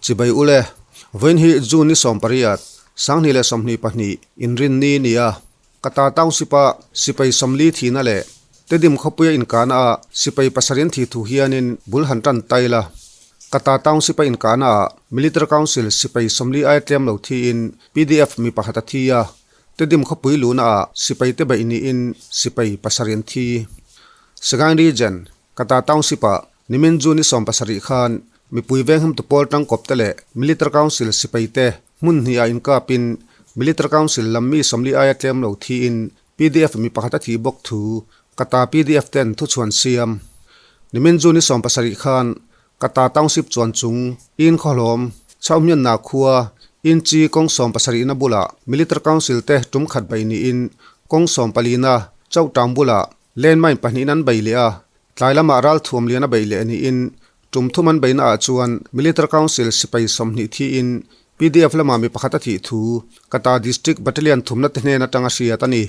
Chibai ule, vawiin hi June ni 18, 2022, inrinni nia Kata Township-a sipai 40 thihna leh Tedim khawpuia inkahna ah sipai pasarih an thih thu hianin bul han tan ta ila. Kata Township-a inkahna ah Military Council sipai 40 aia tlem lo thiin PDF mi pakhat a thi a, Tedim khawpui luhna ah sipai te beih niin sipai pasarih an thi. Sagaing Region, Kata Township-ah nimin June ni 17 khan mipui venghimtu pawl tangkawp te leh Military Council sipai te hmun hnih ah inkapin Military Council lam mi 40 aia tlem lo thiin PDF mi pakhat a thih bawk thu Kata PDF ten thuchhuan siam. Nimin June ni 17 khan Kata Township chuan chung in khawhlawm Chauhmianna khua Inchi kawng 70 na bulah Military Council te tum khat beih niin kawng 14 na Chauhtang bulah Landmine pahnihin an bei leh a, tlai lamah ralthuam lian a beih leh niin tum thum an beihna ah chuan Military Council sipai 20 thiin PDF lamah mi pakhat a thih thu Kata District Battalion thumna te hnen atanga hriat a ni.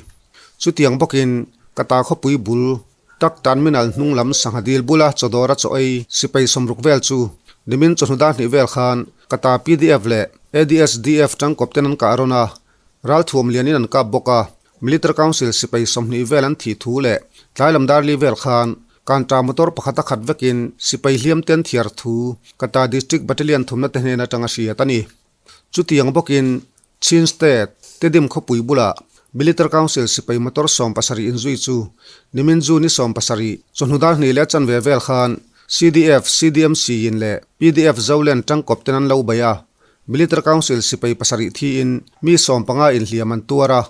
Chutiang bawkin Kata khawpui bul tak terminal hnung lam sangha dil bula chawdawr a chaw ei sipai 60 vel chu nimin chawhnu dar hnih vel khan Kata PDF leh ADSDF tangkawp ten an kah rawn a, ralthuam lianin an kap bawk a. Military Council sipai 20 vel an thih thu leh tlai lam dar li vel khan Kanta motor pakhat a khat vekin sipai hliam te an thiar thu Kata District Battalion thumna te hnen atanga hriat a ni. Chutiang bawkin Chin State, Tedim khawpui bulah Military Council sipai motor 70 inzui chu nimin June ni 17 chawhnu dar hnih leh chanve vel khan CDF, CDMC in leh PDF Zolen tangkawp ten an lo bei a. Military Council sipai pasarih thiin mi 15 inhliam an tuar a.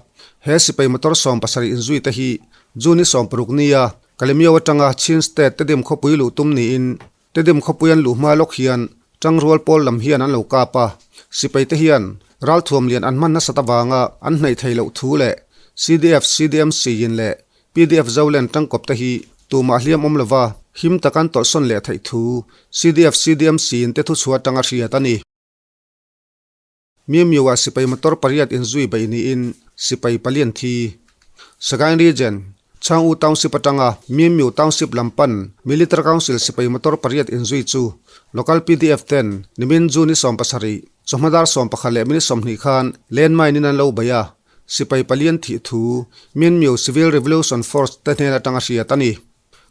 He sipai motor 70 inzui te hi June ni 60 nia Kalemyo atanga Chin State Tedim khawpui luh tum niin Tedim khawpui an luh hma lawk hian tangrual pawl lam hian an lo kap a. Sipai te hian ralthuam lian an hman nasat avanga an hnaih thei loh thu leh CDF, CDMC in leh PDF Zolen tangkawp te hi tumah hliam awm lova him tak an tawlhsawn leh theih thu CDF, CDMC in te thuchhuah atanga hriat a ni. Mimyu ah sipai motor pariat inzui beih niin sipai palian thi. Sagaing Region, Chang U Township atanga Mimyu Township lam pan Military Council sipai motor pariat inzui chu local PDF ten nimin June ni 17 chawhma dar 11 leh minute 20 khan landmine in an lo bei a, sipai palian thih thu Myanmar Civil Revolution Force te hnen atanga hriat a ni.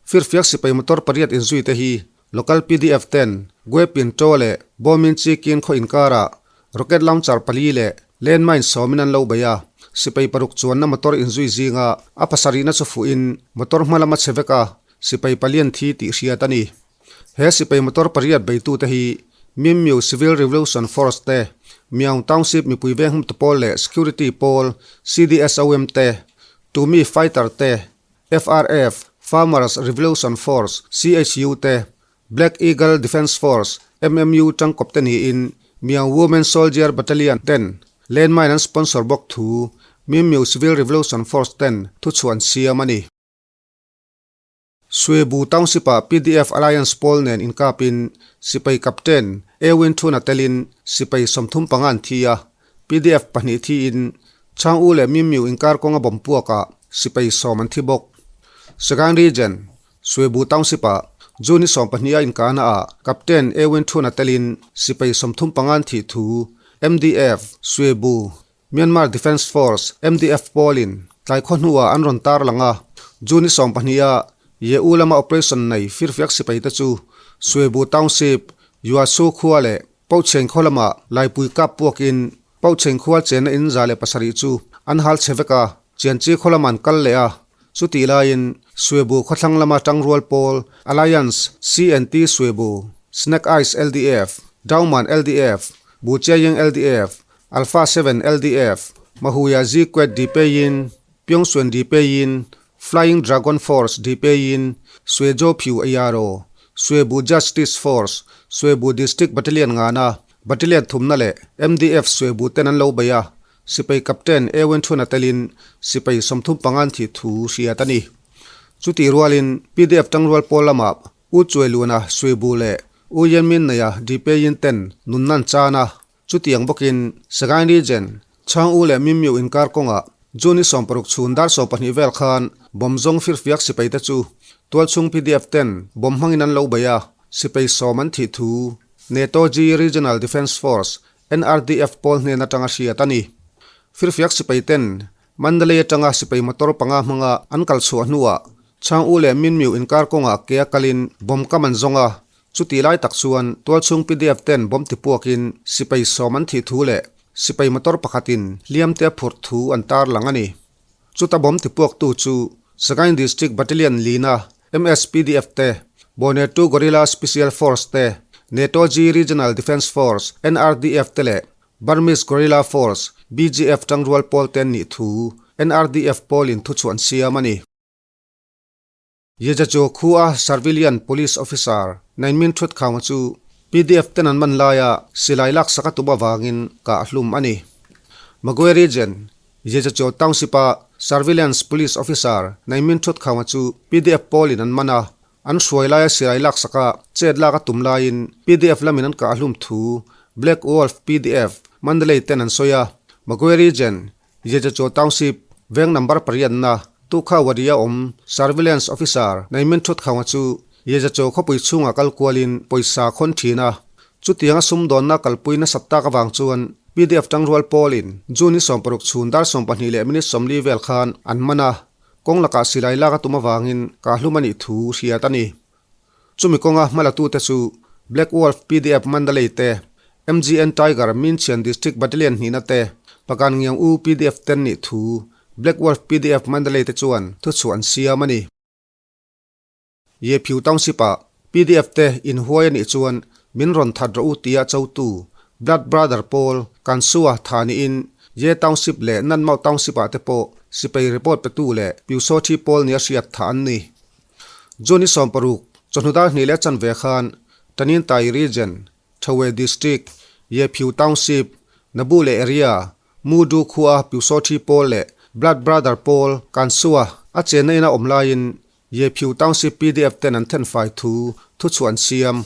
Firfiak sipai motor pariat inzui te hi local PDF ten Guepin To leh Bomin Chi Kin khaw inkarah rocket launcher pali leh landmine 10 in an lo bei a, sipai paruk chuanna motor inzui zinga a pasarihna chu fuhin motor hma lama che vek a, sipai palian thi tih hriat a ni. He sipai motor pariat beitute hi Myanmar Civil Revolution Force te, Myaung Township mipui venghum te pawl leh security pawl CDSOM te, Tumi Fighter te, FRF, Farmers Revolution Force, CHU te, Black Eagle Defence Force, MMU tangkawp te niin Myaung Women Soldier Battalion ten landmine an sponsor bawk thu Myanmar Civil Revolution Force ten thuchhuah an siam a ni. Swebu Township-ah PDF Alliance pawl nen inkapin sipai Captain Ewin Thuna telin sipai 35 an thi a, PDF pahnih thiin Chang U leh Mimyu inkar kawnga bawm puakah sipai 10 an thi bawk. Sagaing Region, Swebu Township-ah June ni 12 a inkahna ah Captain Ewin Thuna telin sipai 35 an thih thu MDF, Swebu, Myanmar Defence Force, MDF, pawlin tlai khaw hnuah an rawn tar lang a, June ni 12 a Ye U lama operation nei firfiak sipai te chu Swebu Township, Yuasu khua leh Paucheng khaw lamah laipui kap puakin Paucheng khua chenna in 107 chu an hal che vek a, Chianchi khaw lamah an kal leh a, chutih laiin Swebu khawthlang lama tangrual pawl Alliance, CNT Swebu, Snake Eyes LDF, Dauman LDF, Buchiaying LDF, Alpha 7 LDF, Mahuya Zquet Dipein, Pyongsuan Dipein, Flying Dragon Force Dipein, Swejo Phyu Ayaro, Swebu Justice Force, Swebu District Battalion ngana, Battalion thumna leh MDF Swebu ten an lo bei a, sipai Captain Ewen Thuna telin sipai 35 an thih thu hriat a ni. Chutih rualin PDF tangrual pawl lamah U Chuailuna Swebu leh U Yanmin Naya Dipein ten nunna an chan a, Chutiang bawkin Sagaing Region, Chang U leh Mimyu inkar kawngah June ni 60 chhun dar 12 vel khan bawm zawng firfiak sipai te chu tualchhung PDF ten bawm hmangin an lo bei a, sipai 10 an thih thu. Netoji Regional Defence Force, NRDF, pawl hnen atanga hriat a ni. Firfiak sipai ten Mandalay atanga sipai motor panga hmanga an kal chhuah hnuah Chang U leh Min Myu inkar kawngah ke a kalin bomb kam an zawng a, chutih lai tak chuan tualchhung PDF ten bomb tipuakin sipai sawm an thih thu leh sipai motor pakhatin hliam te a phurh thu an tarlang a ni. Chuta bomb tipuaktu chu Sagaing District Battalion Lina MSPDF te, Bonetu Guerrilla Special Force te, Netoji Regional Defence Force, NRDF, te leh Burmese Guerrilla Force, BGF, tangrual pawl te an nih thu NRDF pawlin thuchhuah an siam a ni. Yejajo khua Surveillian Police Officer Nainmin Thutkhanga chu PDF ten an man laia silai laksak a tum avangin kah hlum a ni. Magwe Region, Yejajo Township-a Surveillance Police Officer Nainmin Thutkhanga chu PDF pawlin an man a, an hruai laia silai laksaka chet lak a tum laiin PDF lamin an kah hlum thu Black Wolf PDF Mandalay ten an sawi a. Magwe Region, Yejacho Township, veng number pariatna, Tukha Wadi-a awm Surveillance Officer Naimin Thutkhanga chu Yejacho khawpui chhungah kal kualin pawisa khawn thin a. Chutianga sumdawnna kalpui nasat tak avang chuan PDF tangrual pawlin June ni 16 chhun dar 12 leh minute 40 vel khan an man a, kawng lakah silai lak a tum avangin kahhlum a nih thu hriat a ni. Chumi kawnga hmalatute chu Black Wolf PDF Mandalay te, MGN Tiger Minchian District Battalion hnihna te, Pagan Ngiang U PDF ten nih thu Black Wolf PDF Mandalay te chuan thuchhuah an siam a ni. Yephiu Township-ah PDF te inhuai a nih chuan min rawn that rawh u tia chotu Blood Brother pawl Kansua tha niin Ye Township leh Nanmau Township-ah te pawh sipai report petu leh Pyusawthi pawl nia hriat tha an ni. June 16, chawhnu dar hnih leh chanve khan Tanintai Region, Thawe District, Yephiu Township, Nabule Area, Mudu khua Pyusawthi pawl leh Blood Brother pawl Kansua a chenna ina awm laiin Yephiu Township PDF ten an thenfai thu thuchhuah an siam.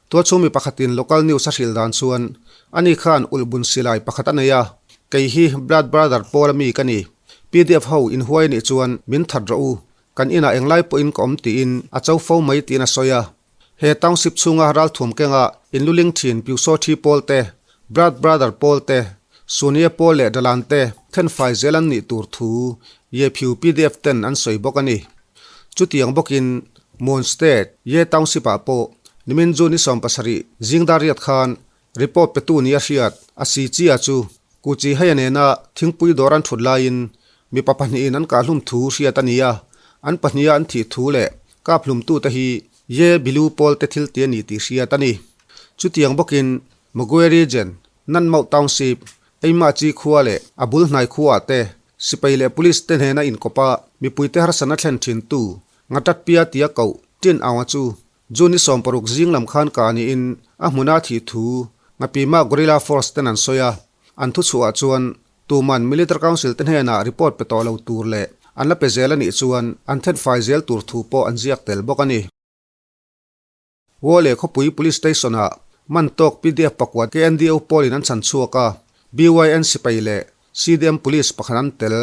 Tualchhung mi pakhatin local news a hrilh dan chuan ani khan ulhbun silai pakhat a nei a, kei hi Blood Brother pawl ami ka ni. PDF ho inhuai anih chuan min that rawh u, Kan inah englai pawhin ka awm tiin a cho fo mai tiin a sawi a. He township chhunga ralthuam kenga inluling thin Pyusawthi pawl te, Blood Brother pawl te, Sunia pawl leh Dalan te thenfai zel an nih tur thu Yephiu PDF ten an sawi bawk a ni. Chutiang bawkin Mon State, Ye Township ah pawh nimin June ni 17 zingdar riat khan Report petu nia hriat a si chia chu Kuchi Heia nena thingpui dawr an thut laiin mipa pahnihin an kahhlum thu hriat a ni a, an pahniha an thih thu leh kaphlumtute hi Ye Bilu pawl te thil ti a ni tih hriat a ni. Chutiang bawkin Magwe Region, Nanmauh Township, Eimachi khua leh a bul hnai khuaah te sipai leh police te hnena inkawpa mipuite harsatna thlen thintu Ngatatpia tia koh Tin Aung-a chu June ni 16 zing lam khan ka niin a hmuna thih thu Ngapima Guerrilla Force ten an sawi a, an thuchhuah chuan tuman Military Council te hnenah report pe tawh lo tur leh an la pe zel a nih chuan an thenfai zel tur thu pawh an ziak tel bawk a ni. Wole khawpui Police Station-ah man tawk PDF pakua KNDO pawlin an chhan chhuak a, BYN sipai leh CDM Police pakhat an tel.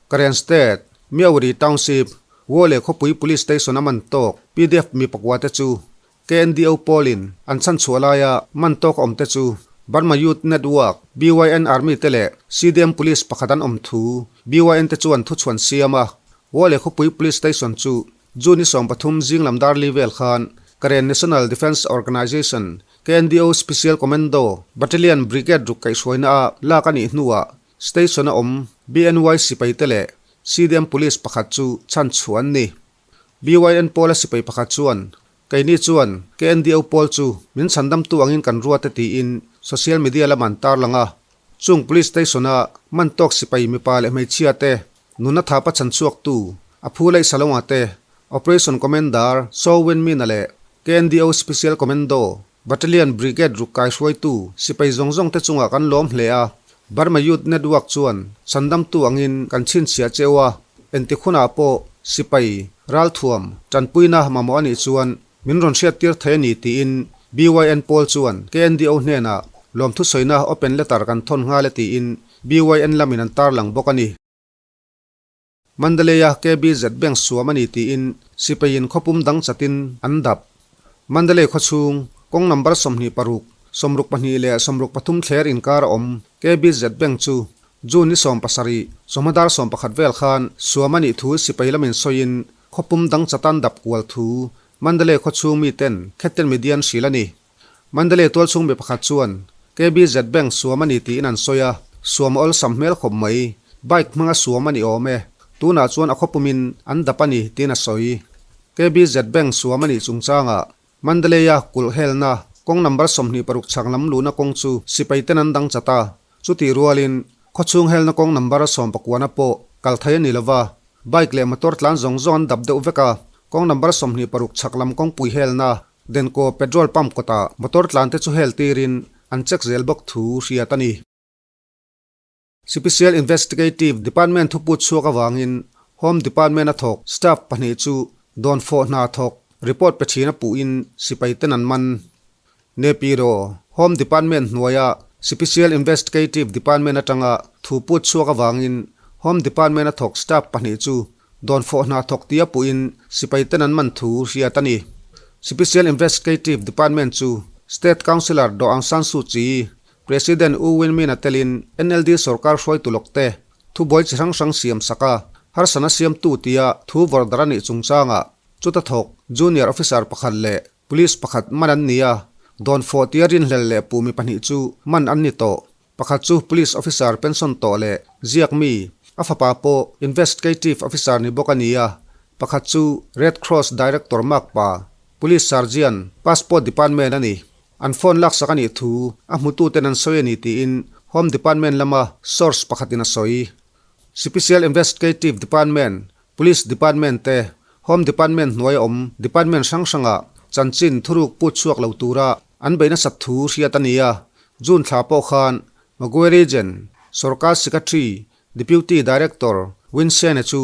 Karen State, Myauri Township, Wole khawpui Police Station a man tawk PDF mi pakua te chu KNDO pawlin an chhan chhuah laia man tawk a awm te chu Burma Youth Network, BYN Army te leh CDM Police pakhat an awm thu BYN te chuan thuchhuan siam a. Wole khawpui Police Station chu June ni 13 zing lam dar li vel khan Karen National Defence Organization, KNDO Special Commando Battalion Brigade ruk kaihhruaina a lak a nih hnuah Station a awm BNY sipai te leh CDM Police pakhat chu chhan chhuah an ni. BYN pawla sipai pakhat chuan, Keini chuan KNDO pawl chu min chhandamtu angin kan ruat e tiin social media lam an tarlang a. Chung Police Station a man tawk sipai mipa leh hmeichhia te nunna thapa chhan chhuaktu a phu laih Salonga te, Operation Commander Saw Win Min-a leh KNDO Special Commando Battalion Brigade ruk kaihruaitu sipai zawng zawng te chungah kan lawm hle a, Burma Youth Network chuan chhandamtu angin kan chhinchhiah cheu a, engtik hunah pawh sipai ralthuam tanpuina mamawh a nih chuan min rawn hriattir thei a ni tiin BYN pawl chuan KNDO hnenah lawmthu sawina open letter kan thawn nghal e tiin BYN lamin an tarlang bawk a ni. Mandalay-a KBZ Bank suam a ni tiin sipaiin khawpum dang chatin an dap. Mandalay khawchhung, Kawng number 26, 62 leh 63 thler inkar a awm KBZ Bank chu June ni 17, chawhma dar 11 vel khan suam a nih thu sipai lamin sawiin khawpum dang chatan dap kual thu Mandalay khawchhung miten Khetten Media an hrilh a ni. Mandalay tualchhung mi pakhat chuan KBZ Bank suam a ni tiin an sawi a, suam a awlsam hmel khawp mai. Bike hmanga suam a ni awm e. Tunah chuan a khawpumin an dap a ni tiin a sawi. KBZ Bank suam a nih chungchangah Mandalay-a kulh helna kawng number 26 chhak lam luhna kawng chu sipai ten an dang chat a, chutih rualin khawchhung helna kawng number sawmpakuana pawh kal thei a ni lova, bike leh motor tlan zawng zawng an dap deuh vek a, kawng number 26 chhak lam kawngpui helna Denko petrol pump kawtah motor tlan te chu hel tirin an check zel bawk thu hriat a ni. Special Investigative Department thuput chhuak avangin Home Department a thawk staff pahnih chu dawn fawh hna thawk report pe thin a puhin sipai ten an man. Nepiro Home Department hnuaia Special Investigative Department atanga thu put chhuak avangin Home Department a thawk staff pahnih chu dawn fawh hna thawk tia puhin sipai ten an man thu hriat a ni. Special Investigative Department chu State Councillor Daw Aung San Suu Kyi President U Win Myint a telin NLD sorkar hruaitu lawk te thubuai chi hrang hrang siam sak a, harsana siamtu tia thu vawrh darh a nih chungchangah chuta thawk junior officer pakhat leh police pakhat man an ni a, dawn fawh tia rinhlel leh puh mi pahnih chu man an ni tawh. Pakhat chu police officer pension tawh leh ziak mi, a fapa pawh investigative officer ni bawk a ni a, pakhat chu Red Cross director makpa, police sergeant, passport department a ni. An phone laksak a nih thu a hmututen an sawi a ni tiin Home Department lama source pakhatin a sawi. Special Investigative Department, Police Department te Home Department hnuaia awm department hrang hrangah chanchin thuruk put chhuak lo tura an beih nasat thu hriat a ni a. June thla pawh khan Magwe Region Sorkar Secretary Deputy Director Winsene chu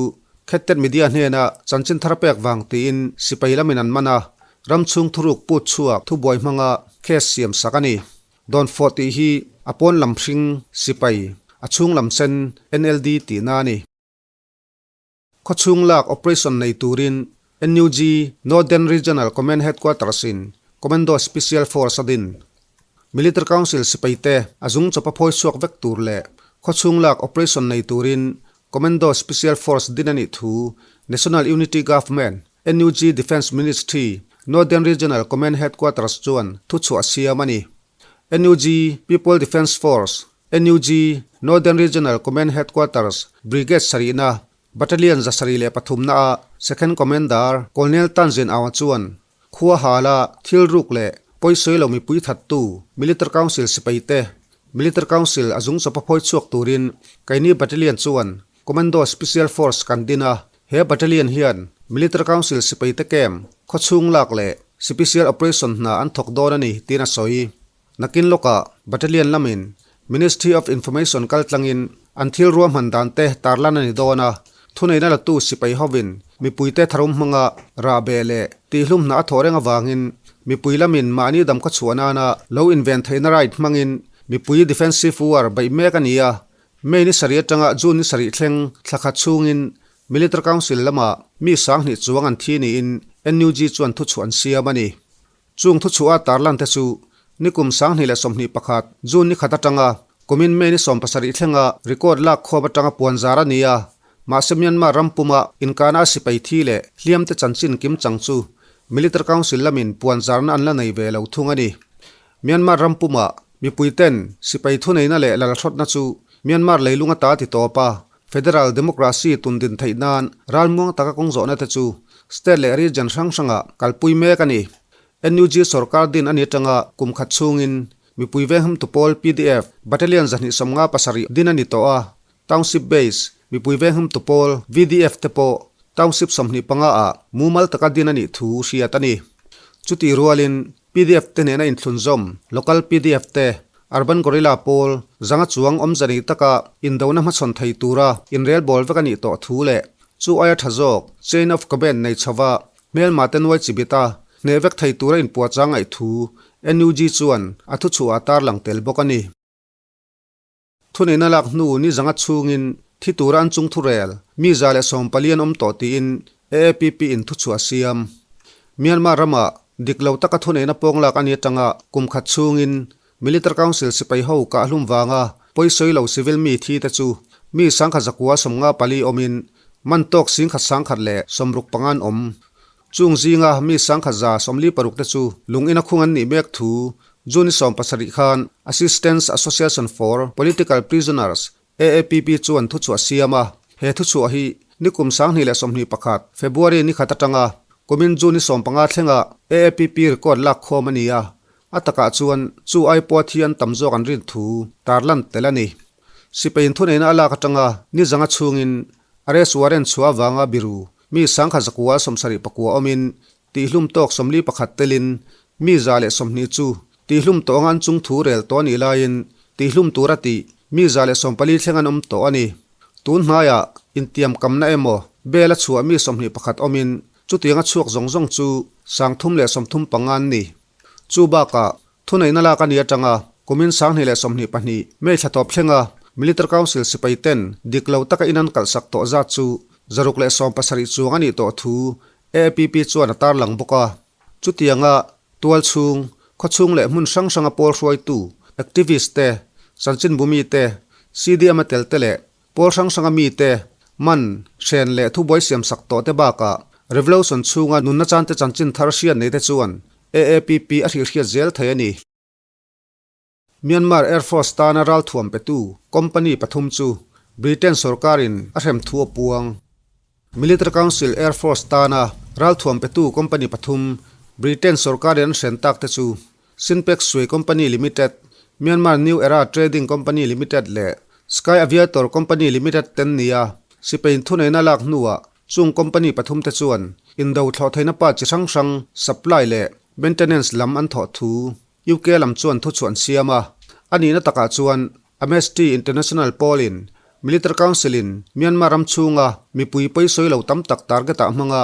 Khettet Media hnena chanchin thar pek vang tiin sipai lamin an man a, ram chhung thuruk put chhuak thubuai hmanga case siam sak a ni. Dawnfawh tih hi a pawn lam hring sipai, a chhung lam sen NLD tihna a ni. Khawchhung lak operation nei turin NUG Northern Regional Command Headquarters in Commando Special Force a din. Military Council sipai te a zung chawpa phawi chhuak vek tur leh khawchhung lak operation nei turin Commando Special Force din a nih thu National Unity Government, NUG, Defence Ministry, Northern Regional Command Headquarters chuan thuchhuah siam a ni. NUG, People Defence Force, NUG, Northern Regional Command Headquarters, Brigade sarihna, Battalion 103 na-ah Second Commander Colonel Tanzin Aung chuan khua hala thil ruk leh pawisawi lo mipui thattu Military Council sipai te Military Council a zung chawpa phawi chhuak turin keini Battalion chuan Commando Special Force kan din a, he Battalion hian Military Council sipai te camp khawchhung lak leh Special Operation hna an thawk dawn a ni tiin a sawi. Nakin lawkah Battalion lamin Ministry of Information kaltlangin an thil ruahman dan te tarlan a ni dawn a, thuneihna latu sipai hovin mipuite tharum hmanga rahbeh leh tihhlum hna a thawh reng avangin mipui lamin mahni dam khaw chhuah nana lo inven theihna right hmangin mipui defensive war beih mek a ni a. May ni sarih atanga June ni sarih thleng thla khat chhungin Military Council lamah mi 2000 chuang an thi niin NUG chuan thuchhuah an siam a ni. Chung thuchhuah a tarlan te chu nikum 2021 June ni khat atanga kumin May ni 17 thlenga record lak khawm atanga puan zar a ni a, mahse Myanmar ram puma inkana a sipai thi leh hliam te chanchin kim chang chu Military Council lamin puan zarna an la nei ve lo thung a ni. Myanmar ram puma mipui ten sipai thuneihna leh lalhrawtna chu Myanmar leilung ata ti tawp a, Federal Democracy tundin theih nan ralmuang taka kawng zawhna te chu State leh Region hrang hrangah kalpui mek a ni. NUG sorkar din a ni atanga kum khat chhungin mipui vengham tu pawl pdf Battalion 257 din a ni tawh a, Township Base mipui vengham tu pawl VDF te pawh Township 25 ah mumal taka din a nih thu hriat a ni. Chutih rualin pdf te nena inthlunzawm Local pdf te Urban Guerrilla pawl zanga chuang awmze nei taka indona hmachhawn thei tura inrelbawl vek a nih tawh thu leh chu aia tha zawk Chain of Command nei chhova hmelma te nuai chi bita hneh vek thei tura inpuahchang ngaih thu NUG chuan a thuchhuah a tarlang tel bawk a ni. Thuneihna lak hnu ni zanga chhungin thi tura an chung thurel mi 114 an awm tawh tiin AAPP in thuchhuah a siam. Myanmar ramah Dik lo taka thuneihna pawng lak a ni atanga kum khat chhungin Military Council sipai ho kahhlum vanga pawisawi lo civil mi thi te chu mi sangkhat zakua 54 awmin man tawk singkhat sangkhat leh 65 an awm. Chung zinga mi sangkhat 146 te chu lung ina khung an nih mek thu June 17 khan Assistance Association for Political Prisoners, AAPP, chuan thuchhuah siam a. He thuchhuah hi nikum 2021 February ni khat atanga kumin June 15 thlenga AAPP record lak khawm a ni a. A takah chuan chu ai pawh thian tam zawk an rin thu tarlan tel a ni. Sipain thuneihna a lak atanga ni zanga chhungin arrest warrant chhuah avanga biru mi sangkhat zakua 79 awmin tihlum tawk 41 telin mi 120 chu tihlum tawh anga an chung thu rel tawh a nih laiin tihlum tura tih mi 140 thleng an awm tawh a ni. Tun hnaiah intiam kamna emaw bel a chhuah mi 21 awmin chutianga chhuak zawng zawng chu 335 an ni. Chu bakah, thuneihna lak a ni atanga kumin 2022 May thla tawp thlenga Military Council sipai ten dik lo taka in an kalhsak tawh zat chu 170 chuang a nih tawh thu AAPP chuan a tarlang bawk a. Chutianga tual chhung, khaw chhung leh hmun hrang hranga pawl hruaitu, activist te, chanchinbumi te, CDM a tel te leh Pawl hrang hranga mite, man, hren leh thubuai siamsak tawh te bakah Revolution chhunga nunna chante chanchin thar hriat nei te chuan AAPP a hrihhriat zel thei a ni. Myanmar Air Force tana ralthuam petu company pathum chu Britain sorkarin a hrem thu a puang. Military Council Air Force tana ralthuam petu company pathum Britain sorkarin an hren tak te chu Sinpex Sui Company Limited, Myanmar New Era Trading Company Limited leh Sky Aviator Company Limited ten nia sipain thuneihna lak hnuah chung company pathum te chuan indo thlawh theihna pa chi hrang hrang supply leh maintenance lam an thawh thu UK lam chuan thuchhuah an siam a. A nihna takah chuan Amnesty International pawlin Military Council in Myanmar ram chhunga mipui pawisawi lo tam tak target ah hmanga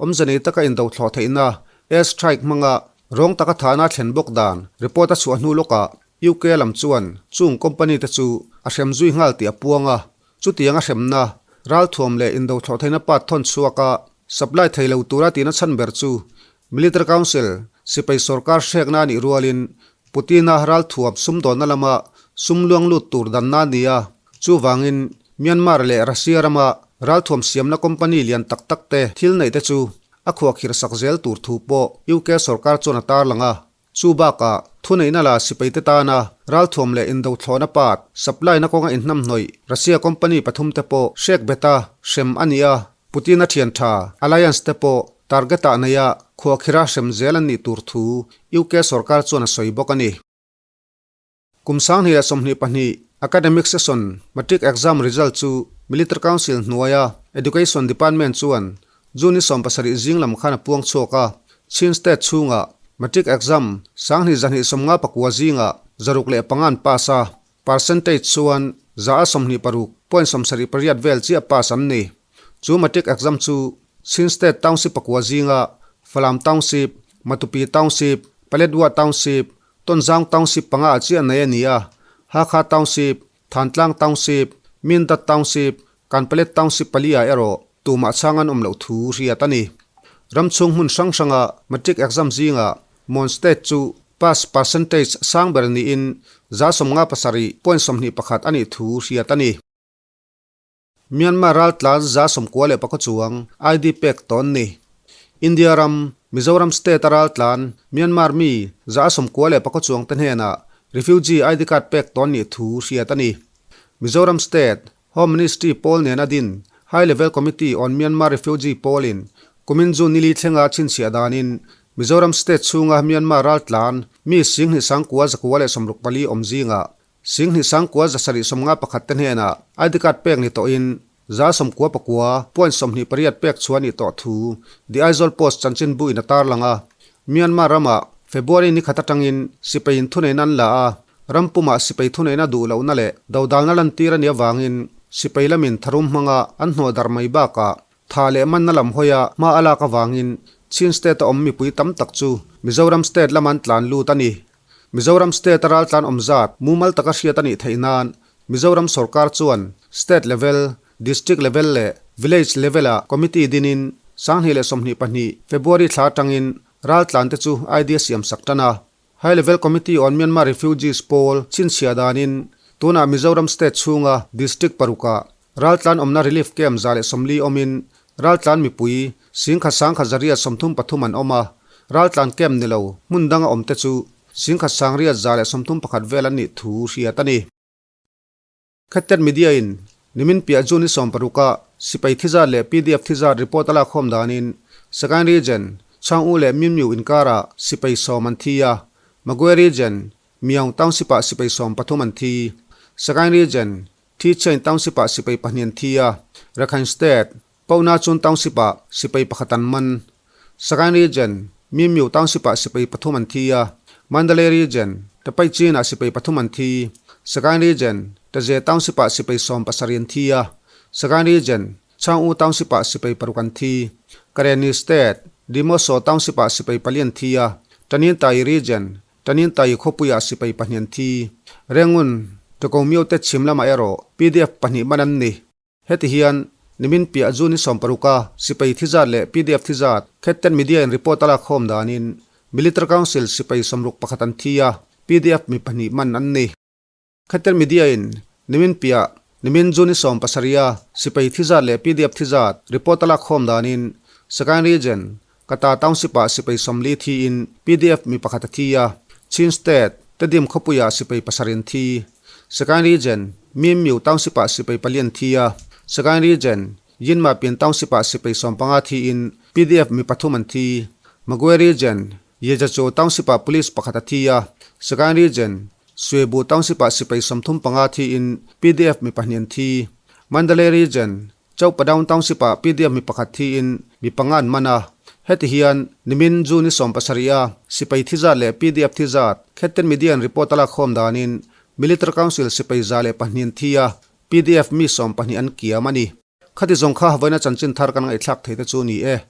awmze nei taka indo thlawh theihna air strike hmanga Rawng taka thahna thlen bawk dan report a chhuah hnu lawkah UK lam chuan chung company te chu a hrem zui nghal tih a puang a, chutiang a hremna, ralthuam leh indo thlawh theihna part thawn chhuaka supply thei lo tura tihna chhan ber chu Military Council sipai sorkar hrekna a nih rualin Putin-a ralthuam sumdawnna lama sum luang lut tur danna a ni a, chuvangin Myanmar leh Russia rama ralthuam siamna company lian tak tak te thil neih te chu a khuahkhirh sak zel tur thu pawh UK sorkar chuan a tarlang a. Chu bakah, thuneihna la sipai te tana ralthuam leh indo thlawhna part supply na kawnga inhnamhnawih Russia company pathum te pawh hrek beta hrem a ni a, Putin-a thian tha alliance te pawh target ah neia khuahkhirha hrem zel an nih tur thu UK sorkar chuan a sawi bawk a ni. Kum 2022 academic session matric exam result chu Military Council hnuaia Education Department chuan June 17 zing lam khan a puang chhuak a. Chin State chhunga matric exam 2259 zingah 605 an pass a, percentage chuan 26.78 vel chiah pass an ni. Chu matric exam chu Chin State Township pakua zinga Falam Township, Matupi Township, Paletwa Township, Tonzang Township panga ah chiah nei a ni a, Hakha Township, Thantlang Township, Mindat Township, Kanpalet Township pali ah erawh tumah chhang an awm loh thu hriat a ni. Ramchhung hmun hrang hranga matric exam zingah Mon State chu pass percentage sang ber niin 57.21 a nih thu hriat a ni. Myanmar raltlan 94 chuang ID pek tawn ni. India ram, Mizoram state a raltlan Myanmar mi 94 chuang te hnenah refugee ID card pek tawn nih thu hriat a ni. Mizoram state Home Ministry pawl nen a din High Level Committee on Myanmar Refugee pawlin kumin June nili thlenga chhinchhiah danin Mizoram state chhunga Myanmar raltlan mi 19,964 awm zingah 19,751 te hnenah ID card pek ni tawhin 99.28 pek chhuah nih tawh thu The Aizawl Post chanchinbu in a tarlang a. Myanmar ramah February ni khat atangin sipai in thuneihna an la a, ram pumah sipai thuneihna duh lohna leh dodalna lantir a nih avangin sipai lamin tharum hmanga an hnawh darh mai bakah tha leh manna lam hawia hma a lak avangin Chin State a awm mipui tam tak chu Mizoram State lama an tlan lut a ni. Mizoram State a raltlan awm zat mumal taka hriat a nih theih nan Mizoram sorkar chuan State level, District level leh Village level-ah committee dinin 2022 February thla atangin Raltlan te chu ID a siam sak tan a. High Level Committee on Myanmar Refugees pawl chhinchhiah danin tunah Mizoram state chhunga district parukah raltlan awmna relief camp 140 awmin raltlan mipui singkhat sangkhat 833 an awm a, raltlan camp ni lo hmun danga awmte chu singkhat sangriat 131 vel an nih thu hriat a ni. Khatten Media in nimin piah June ni 16 ah sipai thizat leh pdf thizat report a lakkhawm danin Sagaing Region, Chhang-U leh Mimyu inkarah sipai 10 an thi a, Magwe Region, Myaung Township ah sipai 13 an thi. Sagaing Region, Thi Chain Township ah sipai 2 an thi a, Rakhine State, Pauna Chun Township ah sipai 1 an man. Sagaing Region, Mimyu Township ah sipai 3 an thi a, Mandalay Region, Tapaichin ah sipai 3 an thi. Sagaing Region, Taze Township ah sipai 17 an thi a, Sagaing Region, Chaung-U Township ah sipai 6 an thi. Karenni State, Demoso Township ah sipai 4 an thi a, Tanintharyi Region, Tanintharyi khawpui ah sipai 2 an thi. Rangoon, Tokomyo te chhim lamah erawh pdf 2 man an ni. Heti hian nimin piah June ni 16 a sipai thizat leh pdf thizat Khetten Media in report a lakkhawm danin Military Council sipai 61 an thi a, pdf mi 2 man an ni. Khetten Media in nimin piah nimin June ni 17 a sipai thizat leh pdf thizat report a lakkhawm danin Sagaing Region Kata Township ah sipai 40 thiin pdf mi 1 a thi a, Chin State, Tedim khawpuiah sipai 7 an thi. Sagaing Region, Mimyu Township ah sipai 4 an thi a, Sagaing Region, Yinmapin Township ah sipai 15 thiin pdf mi 3 an thi. Magwe Region, Yejacho Township ah police 1 a thi a, Sagaing Region, Swebu Township ah sipai 35 thiin pdf mi 2 an thi. Mandalay Region, Chauhpadawn Township ah pdf mi 1 thiin mi 5 an man a. Heti hian nimin June ni 17 a sipai thizat leh pdf thizat Khetten Media in report a lakkhawm danin Military Council sipai 102 an thi a, pdf mi 12 an kiam a ni. Khati zawng kha vawiina chanchin thar kan ngaihthlak thei te chu ni e.